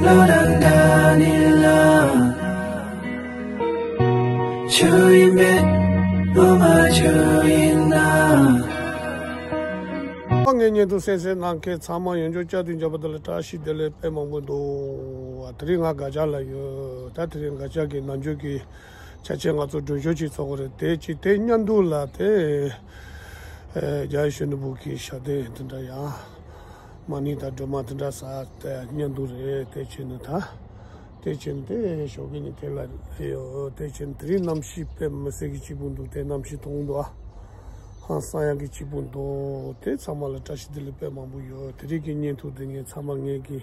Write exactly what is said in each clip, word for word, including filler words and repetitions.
བློ་དང་འདྲ་ནི་ལ། ཆུ་ཡིན་པས་ངོ་མ་ཆུ་ཡིན་ན། ངའི་བརྙན་ཐུང་གསན་གཟིགས་གནང་མཁན་ཚང་མ་ཡོངས་རྫོགས་བསྐྱར་དུ་མཇལ་བ་དེ་ལ་བཀྲ་ཤིས་བདེ་ལེགས། དཔེ་མང་པོ་འདུག་དེ་རིང་ང་སྒ་རྒྱ་ལ་ཡོད། ད་དེ་རིང་སྒ་རྒྱ་གི་ནམ་རྒྱུན་གྱི་ཆ་རྐྱེན་ང་ཚོ་མགྲོན་ཤོས་ཅིག་ཚོགས་ཀྱི་རེད། དེ་ཅིག་དེ་མཉམ་དུ་ལ་དེ་ཨེ་རྒྱ་ཡེ་ཤེས་ནོར་བུ་གི་ཞབས་བརྟན་དེ་འདྲ་ཡང་མ་ཎི་དང་སྒྲོལ་མ་དེ་འདྲ་ཟེར་དེ་མཉམ་དུ་རེད། དེ་བྱས་ནས་ད་དེ་བྱས་ནས་དེ་ཞོགས་ཀྱི་ནི་དེ་ལ་ཡོད། དེ་བྱས་ནས་དེ་རིང་གནམ་གཤིས་དཔེ་མི་སྲིད་ཀྱི་སྐྱིད་པོ་འདུག་དེ་གནམ་གཤིས་མཐོང་འདུག་ཨ་ཧང་སང་ཡག་གི་སྐྱིད་པོ་འདུག་དེ་ཚང་མ་ལ་བཀྲ་ཤིས་བདེ་ལེགས་དཔེ་མང་པོ་ཡོད། དེ་རིང་གི་བརྙན་ཐུང་དེ་ངས་ཚང་མ་ངས་ཀྱི་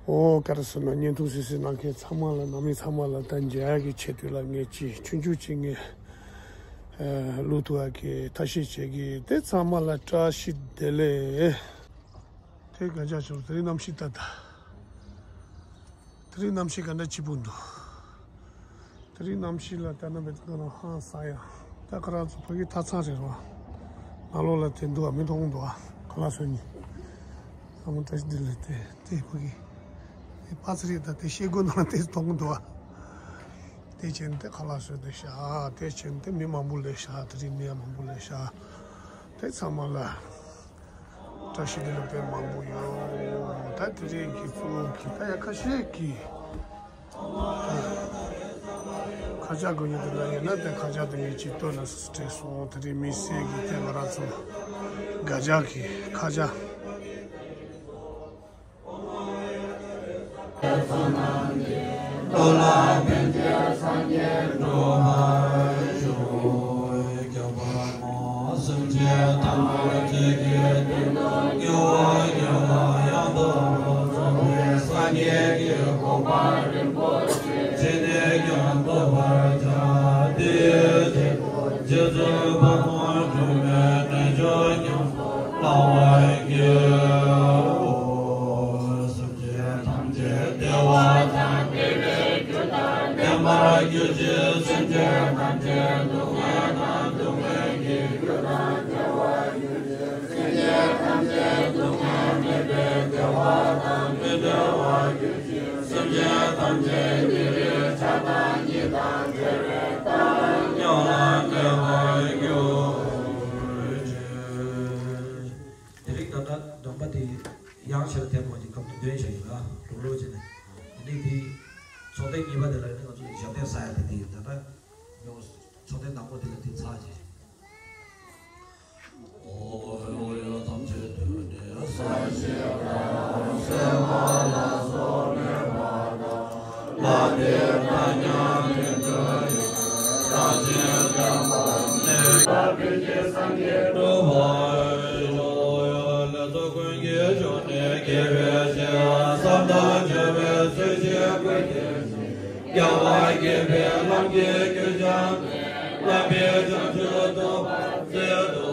ཨོ་ག་རེ་ཟེར་ན། བརྙན་ཐུང་གཟིགས་གཟིགས་གནང་མཁན་ཚང་མ་ལ་ནང་མི་ཚང་མ་ལ་ད་མཇལ་ཡག་གི་ཆེད་དུ་ལ་ངས་ཅི་ཆུང་ཆུང་ཅིག་ངས་ཨ་བླུག་ཐུབ་ཡག་གི་ཐབས་ཤེས་བྱེད་ཀྱི། དེ་ཚང་མ་ལ་བཀྲ་ཤིས་བདེ་ལེགས། དེ་སྒ་རྒྱ་ཕྱོགས་དེ་རིང་གནམ་གཤིས་ད་ད། དེ་རིང་གནམ་གཤིས་ག་འདྲ་སྐྱིད་པོ་འདུག་དེ་རིང་གནམ་གཤིས་ལ་ལྟ་ན་མེད་ཁོ་རང་ཧང་སང་ཡ། ད་ཁོ་རང་ཚོ་ཕ་གི་ཐབ་ཚང་རེད་རོ། ནང་ལོགས་ལ་དེ་འདུག་ཨ། མི་མཐོང་འདུག་ཨ། ཁ་ལག་བཟོ་མཁན་ཚང་མ་བཀྲ་ཤིས་བདེ་ལེགས། དེ་དེ་ཕ་གི་དེ་པ་ཚི་རེད། ད་དེ་ཤེལ་སྒོ་ནང་དེ་མཐོང་འདུག་ཨ། དེ་བྱས་ནས་དེ་ཁ་ལག་བཟོས་དེ་ཤག་དེ་བྱས་ནས་དེ་མི་མང་པོ་སླེབས་ཤག་དེ་རིང་མི་ཡང་མང་པོ་སླེབས་ཤག་དེ་ཚང་མ་ལ་བཀྲ་ཤིས་བདེ་ལེགས་དཔེ་མང་པོ་ཡོད། ད་དེ་རིང་གི་གཙོ་བོ་གི་ད་ཡ་ཁ་ཤས་ཀྱི་ཁ་ཆག་དགོས་ཉེན་དེ་འདྲ་ཡོད་ན་དེ་ཁ་ཆག་དེ་ངས་ཅིག་སྟོན་ན་སྤྲད་སོང་། དེ་རིང་དམིགས་བསལ་གྱི་དེ་ང་རང་ཚོ་སྒ་རྒྱ་གི་ཁ་ཆག་དེ་རིང་ད་ལྟ་སྡོམ་པ་དེ་ཡང་ཕྱིར་འཐེན་དགོས་ཀྱི་སྐབས་དུ་འདོན་བྱ་ཡིན་ལ་གྲུབ་ལོག་བྱས་ནས། དེ་རིང་དེ་ཚོགས་ཐེངས་གཉིས་པ་དེ་ལ་ནི་ང་ཚོ་ཞབས་བརྟན་ས་ཡ་དེ་དེ་ད་ལྟ་ཡོང་། ཚོགས་ཐེངས་དང་པོ་དེ་ལ་དེ་ཚར་བྱས། རྒྱལ་བ་དགྱེས་པའི་ལམ་གྱི་རྒྱུ་ཆ། བླ་མེད་བྱང་ཆུབ་ཐོབ་པར་མཛད་དུ་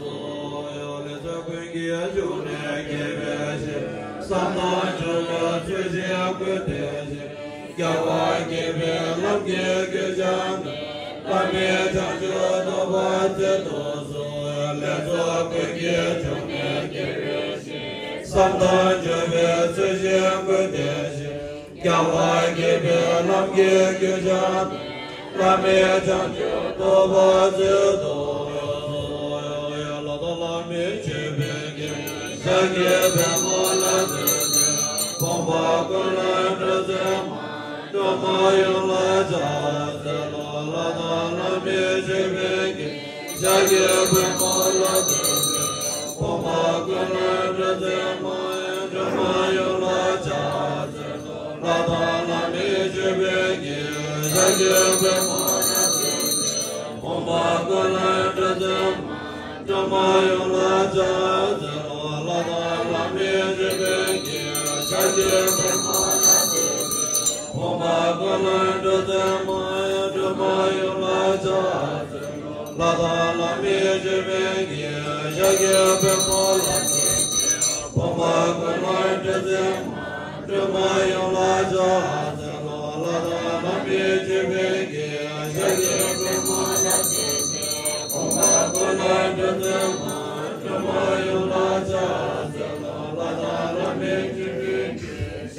གསོལ། ལེགས་སོ་ཀུན་གྱི་འབྱུང་གནས་དགྱེས་པའི་ཞིང་། བསམ་དོན་འགྲུབ་པའི་ཚུལ་བཞིན་བཀོད་དེ་བཞིན། རྒྱལ་བ་དགྱེས་པའི་ལམ་གྱི་རྒྱུ་ཆ། བླ་མེད་བྱང་ཆུབ་ཐོབ་པར་མཛད་དུ་གསོལ། ལེགས་སོ་ཀུན་གྱི་འབྱུང་གནས་དགྱེས་པའི་ཞིང་། བསམ་དོན་འགྲུབ་པའི་ཚུལ་བཞིན་བཀོད་དེ་བཞིན། རྒྱལ་བ་དགྱེས་པའི་ལམ་གྱི་རྒྱུ་ཆ། བླ་མེད་བྱང་ཆུབ་ཐོབ་པར་མཛད་དུ་གསོལ། ལྷ་དང་ལྷ་མིའི་ཆོས་འཕེལ་གྱི། ཤཱཀྱའི་བདག་མོ་ལ་བརྟེན་ནས། ཕོངས་པ་ཀུན་ལས་སྒྲོལ་མཛད་མ། སྒྲོལ་མ་ཡོངས་ལ་ཕྱག་འཚལ་ལོ། ལྷ་དང་ལྷ་མིའི་ཆོས་འཕེལ་གྱི། ཤཱཀྱའི་བདག་མོ་ལ་བརྟེན་ནས། ཕོངས་པ་ཀུན་ལས་སྒྲོལ་མཛད་མ། སྒྲོལ་མ་ཡོངས་ལ་ཕྱག་འཚལ་ལོ། ལྷ་དང་ལྷ་མིའི་ཆོས་འཕེལ་གྱི། ཤཱཀྱའི་བདག་མོ་ལ་བརྟེན་ནས། ཕོངས་པ་ཀུན་ལས་སྒྲོལ་མཛད་མ། སྒྲོལ་མ་ཡོངས་ལ་ཕྱག་འཚལ་ལོ། ལྷ་དང་ལྷ་མིའི་ཆོས་འཕེལ་གྱི། ཤཱཀྱའི་བདག་མོ་ལ་བརྟེན་ནས། ཕོངས་པ་ཀུན་ལས་སྒྲོལ་མཛད་མ། སྒྲོལ་མ་ཡོངས་ལ་ཕྱག་འཚལ་ལོ། ལྷ་དང་ལྷ་མིའི་ཆོས་འཕེལ་གྱི། ཤཱཀྱའི་བདག་མོ་ལ་བརྟེན་ནས། ཕོངས་པ་ཀུན་ལས་སྒྲོལ་མཛད་མ། སྒྲོལ་མ་ཡོངས་ལ་ཕྱག་འཚལ་ལོ། ལྷ་དང་ལྷ་མིའི་ཆོས་འཕེལ་གྱི། ཤཱཀྱའི་བདག་མོ་ལ་བརྟེན་ནས། ཕོངས་པ་ཀུན་ལས་སྒྲོལ་མཛད་མ། སྒྲོལ་མ་ཡོངས་ལ་ཕྱག་འཚལ་ལོ། ལྷ་དང་ལྷ་མིའི་ཆོས་འཕེལ་གྱི།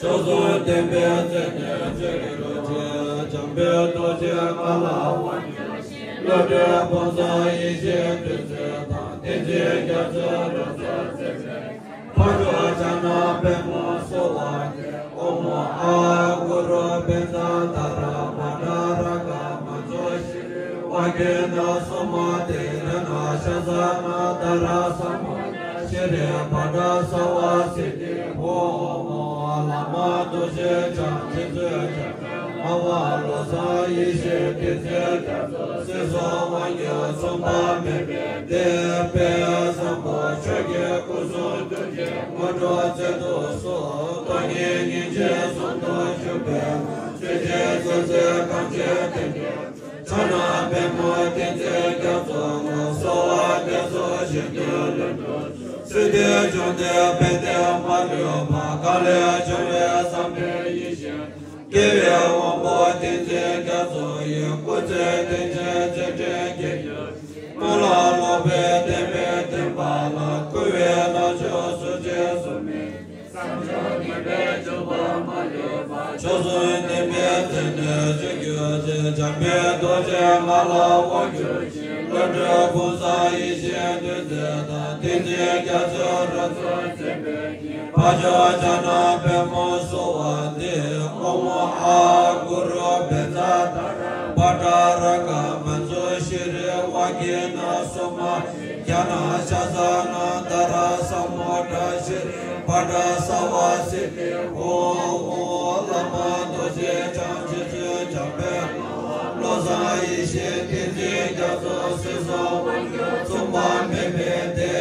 མཆོག་གསུམ་བསྟན་པའི་མཚན་ནས་ཆོས་ཀྱི་རོལ་ཆེན་འཇམ་དཔལ་རྡོ་རྗེ་ངག་ལ་དབང་བསྒྱུར་ཞིང་། བློ་གྲོས་ཕུན་སུམ་ཡེ་ཤེས་བདུད་རྩི་དང་། ཏིང་འཛིན་རྒྱ་མཚོའི་རོལ་མཚོ་འཛིན་པའི། འཕགས་མཆོག་ཕྱག་ན་པདྨོ་གསོལ་བ་འདེབས། ཨོཾ་ཨཱཿཧཱུྃ་ཀུ་རུ་བཛྲ་ཏཱ་ར་བྷ་དྲ་རཀྵ་མཉྫུ་ཤྲཱི་ཝཱ་ཀཱི་ཎ་སུ་མ་ཏི་ཡ་ན་ཤ་ས་ན་དྷ་ར་ས་མུ་ཌ་ཤྲཱི་བྷ་དྲ་སརྦ་སིདྡྷི་ཧཱུྃ། ཨོཾ་བླ་མ་རྡོ་རྗེ་འཆང་། རྗེ་བཙུན་འཇམ་དཔལ་ངག་དབང་བློ་བཟང་ཡེ་ཤེས་ཏིང་འཛིན་རྒྱ་མཚོ། སྲིད་གསུམ་དབང་སྒྱུར་མཚུངས་པ་མེད་པའི་བདེ་བའི་བཟང་པོ་ཆོས་ཀྱི་སྐུ་གསུང་ཐུགས་ཀྱི་དངོས་གྲུབ་སྩལ་དུ་གསོལ། སྟོང་ཉིད་སྙིང་རྗེ་ཟུང་དུ་འཇུག་པའི་ལམ། ཆོས་རྗེ་སོ་སོའི་གངས་ཅན་བསྟན་པའི་ཕྱག་ན་པདྨོ་ཏིང་འཛིན་རྒྱ་མཚོ་ལ། གསོལ་བ་འདེབས་སོ་བཞེད་དོན་ལྷུན་གྲུབ་སྩོལ། ཚུལ་འདིས་བྱུང་འདིར་ཕན་བདེ་མ་ལུས་པ། གང་ལས་བྱུང་བའི་བསམ་པའི་ཡིད་བཞིན་དུ། རྒྱལ་བའི་དབང་པོ་ཏིང་འཛིན་རྒྱ་མཚོ་ཡི། སྐུ་ཚེ་རྟེན་ཅིང་མཛད་འཕྲིན་རྒྱས་གྱུར་ཅིག་སྨོན་ལམ་ལོག་པའི་བདེན་པས་བསྟན་པ་ལ། བསྐུལ་བའི་རྣམ་དཔྱོད་སུ་བྱེད་སུ་མེད། བསམ་བྱུང་ངེས་པའི་འབྱུང་པོ་མ་ལུས་པ། མཆོག་གསུམ་བསྟན་པའི་མཚན་ནས་བརྗོད་གྱུར་ཅིག་འཇམ་དཔལ་རྡོ་རྗེ་ངག་ལ་དབང་བསྒྱུར་ཞིང་། བློ་གྲོས་ཕུན་སུམ་ཡེ་ཤེས་བདུད་རྩི་དང་། ཏིང་འཛིན་རྒྱ་མཚོའི་རོལ་མཚོ་འཛིན་པའི་དབང་ཕྱུག་ཕྱག་ན་པདྨོ་གསོལ་བ་འདེབས། ཨོཾ་ཨཱཿཧཱུྃ་ཀུ་རུ་བཛྲ་ཏཱ་ར་བྷ་དྲ་རཀྵ་མཉྫུ་ཤྲཱི་ཝཱ་ཀཱི་ཎ་སུ་མ་ཏི་ཡ་ན་ཤ་ས་ན་དྷ་ར་ས་མུ་ཌ་ཤྲཱི་བྷ་དྲ་སརྦ་སིདྡྷི་ཧཱུྃ། ཨོཾ་བླ་མ་རྡོ་རྗེ་འཆང་། རྗེ་བཙུན་འཇམ་དཔལ་ངག་དབང་བློ་བཟང་ཡེ་ཤེས་ཏིང་འཛིན་རྒྱ་མཚོ། སྲིད་གསུམ་དབང་སྒྱུར་མཚུངས་པ་མེད་པའི་བདེ་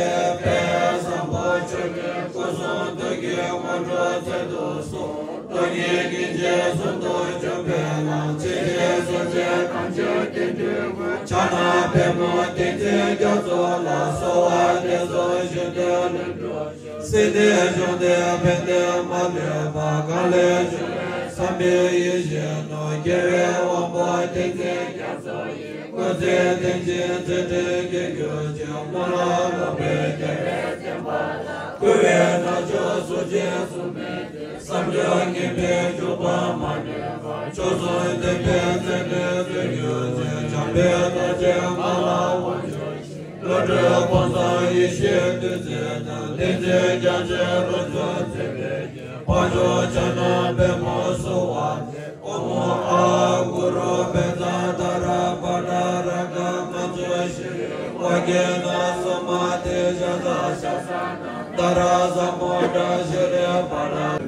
བའི་བཟང་པོ་ཆོས་ཀྱི་སྐུ་གསུང་ཐུགས་ཀྱི་དངོས་གྲུབ་སྩལ་དུ་གསོལ། སྟོང་ཉིད་སྙིང་རྗེ་ཟུང་དུ་འཇུག་པའི་ལམ། ཆེ་ཞིང་གསལ་བྱེད་གངས་ཅན་བསྟན་འགྲོའི་མགོན། ཕྱག་ན་པདྨོ་ཏིང་འཛིན་རྒྱ་མཚོ་ལ། གསོལ་བ་འདེབས་སོ་བཞེད་དོན་ལྷུན་གྲུབ་ཅིག་སྲིད་འདིར་བྱུང་འདིར་ཕན་བདེ་མ་ལུས་པ། གང་ལས་བྱུང་བའི་བསམ་པའི་ཡིད་བཞིན་ནོར། རྒྱལ་བའི་དབང་པོ་ཏིང་འཛིན་རྒྱ་མཚོ་ཡི། སྐུ་ཚེ་རྟེན་ཅིང་མཛད་འཕྲིན་རྒྱས་གྱུར་ཅིག་སྨོན་ལམ་ལོག་པའི་རྒྱལ་བའི་བསྟན་པ་ལ། བསྐུལ་བའི་རྣམ་དཔྱོད་སུ་བྱེད་སུ་མེད། བསམ་བྱུང་ངེས་པའི་འབྱུང་པོ་མ་ལུས་པ། མཆོག་གསུམ་བསྟན་པའི་མཚན་ནས་བརྗོད་གྱུར་ཅིག་འཇམ་དཔལ་རྡོ་རྗེ་ངག་ལ་དབང་བསྒྱུར་ཞིང་། བློ་གྲོས་ཕུན་སུམ་ཡེ་ཤེས་བདུད་རྩི་དང་། ཏིང་འཛིན་རྒྱ་མཚོའི་རོལ་མཚོ་འཛིན་པའི་དབང་ཕྱུག་ཕྱག་ན་པདྨོ་གསོལ་བ་འདེབས། ཨོཾ་ཨཱཿཧཱུྃ་ཀུ་རུ་བཛྲ་ཏཱ་ར་བྷ་དྲ་རཀྵ་མཉྫུ་ཤྲཱི་ཝཱ་ཀཱི་ཎ་སུ་མ་ཏི་ཡ་ན་ཤ་ས་ན་དྷ་ར་ས་མུ་ཌ་ཤྲཱི་བྷ་དྲ།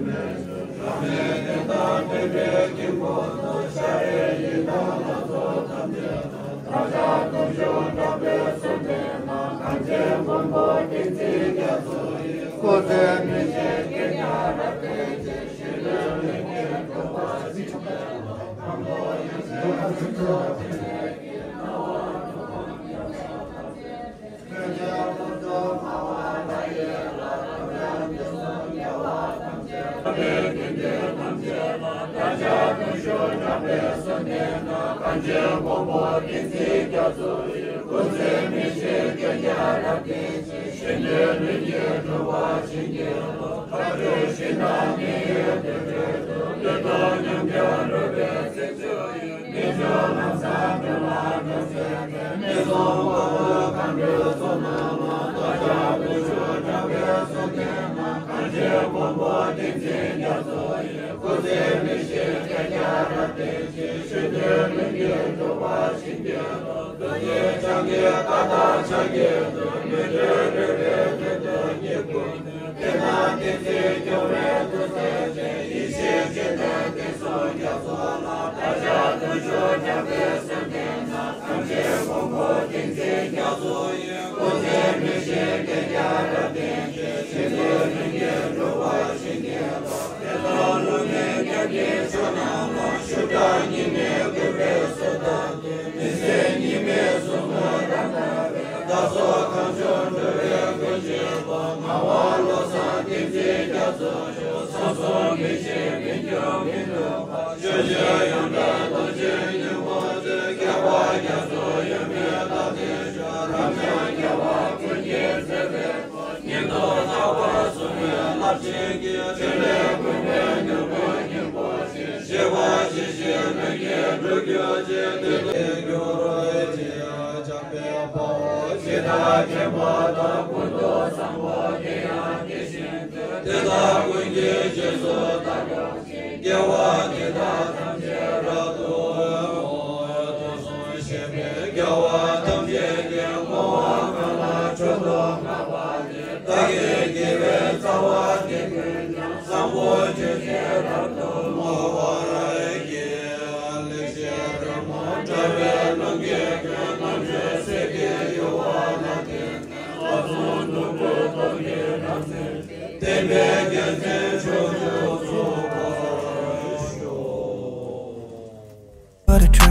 བླ་མའི་བསྟན་དང་མཐུན་པའི་དཀྱིལ་འཁོར་དུ། ཤཱ་རིའི་ཡི་དམ་ལྷ་ཚོགས་ཐམས་ཅད་དང་། བདག་ཅག་ཐུགས་མཆོག་འདྲ་བའི་གསུང་དེ་ན། གངས་ཅན་མགོན་པོ་ཏིང་འཛིན་རྒྱ་མཚོ་ཡི། སྐུ་ཚེ་མི་ཤིགས་རྒྱལ་བརྒྱར་བརྟན་ཅིང་། གཞི་རྩའི་ལུས་ཀྱི་གྲུབ་པ་ཇི་ཙམ་པའི་ལྷ་མོ་ཡང་ཞིང་ཁམས་སུ་ཐིམ་པའི་གནང་བ་དང་། ཐོས་རྒྱལ་ཀུན་ཏུ་སྨྲ་བ་ལྷ་ཡི་ལྷ། ཐོབ་རྒྱལ་དུས་གསུམ་རྒྱལ་བ་ཐམས་ཅད་ལ། ཐམས་ཅད་ཐམས་ཅད་ལ་བདག་ཅག་ཐུགས་མཆོག་འདྲ་བའི་གསུང་དེ་ན། གངས་ཅན་མགོན་པོ་ཏིང་འཛིན་རྒྱ་མཚོ་ཡི། སྐུ་ཚེ་མི་ཤིགས་རྒྱལ་བརྒྱར་བརྟན་ཅིང་། གཞི་རྩའི་ལུས་ཀྱི་གྲུབ་པ་བྱིན་གྱིས་རློབས། མཁའ་འགྲོའི་ཞིང་རྣམས་མི་ཡི་དུར་ཁྲོད་དུ། ལུས་དང་ཉམས་ཀྱང་རོལ་པའི་ཚིག་མཛོད་ཡིན། མི་བསྐྱོད་ལམ་བཟང་སྒྲོལ་མ་སྒྲོལ་མཛད་དེ། མི་གསུམ་འཁོར་ལོའི་མཁའ་འགྲོའི་ཚོགས་རྣམས་ལ། བདག་ཅག་ཐུགས་མཆོག་འདྲ་བའི་གསུང་དེ་ན། གངས་ཅན་མགོན་པོ་ཏིང་འཛིན་རྒྱ་མཚོ་ཡི། སྐུ་ཚེ་མི་ཤིགས་རྒྱལ་བརྒྱར་བརྟན་ཅིང་། གཞི་རྩའི་ལུས་ཀྱི་གྲུབ་པ་བྱིན་གྱིས་རློབས། རྡོ་རྗེ་འཆང་གི་བཀའ་དང་ཕྱག་རྒྱས་ཏེ། མི་འབྲལ་རོལ་པའི་དོན་དུ་སྙིང་ཁུང་ནས། བསྟན་དང་ཏིང་འཛིན་སྐྱོང་བའི་ཐུགས་རྗེ་ཅན། ཡེ་ཤེས་སྤྱན་ལྡན་ཏིང་འཛིན་རྒྱ་མཚོ་ལ། བདག་ཅག་ཐུགས་མཆོག་འདྲ་བའི་གསུང་དེ་ན། གངས་ཅན་མགོན་པོ་ཏིང་འཛིན་རྒྱ་མཚོ་ཡི། སྐུ་ཚེ་མི་ཤིགས་རྒྱལ་བརྒྱར་བརྟན་ཅིང་། གཞི་རྩའི་ལུས་ཀྱི་གྲུབ་པ་བྱིན་གྱིས་རློབས། བདེ་སྟོང་ལུས་མེད་རྒྱ་མཚོའི་ཕྱོགས་རྣམས་ལ། ཤུགས་དྲག་སྙིང་ནད་རྒུད་པའི་གསོད་བརྟག་སྟེ། མི་བཟད་གཉིས་མེད་ཟུག་རྔུ་རབ་ན་བའི། བདག་སོགས་གངས་ལྗོངས་འགྲོ་བའི་མགོན་གཅིག་པ། ངག་དབང་བློ་བཟང་ཏིང་འཛིན་རྒྱ་མཚོ་མཆོག། བསམ་སོགས་མི་ཤེས་མི་འགྱུར་མི་ནུབ་པ། ཆོས་ཀྱི་ཡོན་ཏན་རྡོ་རྗེའི་སྙིང་པོ་མཛོད། ཁྱད་པར་རྒྱ་མཚོ་ཡུལ་མེད་ལྟ་སྟེ་བཞུགས། རབ་འབྱམས་རྒྱལ་བ་ཀུན་གྱི་མཛད་པའི་སྐུ། སྙིང་ཐུབ་ལྷག་པར་བཟུང་བའི་རླབས་ཆེན་གྱི། ཕྲིན་ལས་ཀུན་པས་མྱུར་ དགེ་བ་འདི་དག་ཐམས་ཅད་རབ་ཏུ་བསྔོ། དུས་གསུམ་གཤེགས་པའི་རྒྱལ་བ་ཐམས་ཅད་ཀྱིས་བསྔོ་བ་གང་ལ་མཆོག་ཏུ་བསྔགས་པ་དེས་བདག་གི་དགེ་བའི་རྩ་བ་འདི་ཀུན་ཀྱང་བཟང་པོ་ཆོས་ཀྱིས་རབ་ཏུ་བསྔོ་བར་བགྱི། ལེགས་བཤད་རོལ་མོ་དྲ་བའི་ཀློང་གི་ཀུན། རྣམ་དཔྱོད་གསེར་གྱི་ཡུ་བ་ལ་བརྟེན་ནས། སྟོང་གསུམ་སྟོང་གི་སྟོང་གི་རང་མཚན་བསྟན་པའི་རྒྱལ་མཚན་ཕྱོགས་བཅུར་ཚུགས་པར་ཤོག།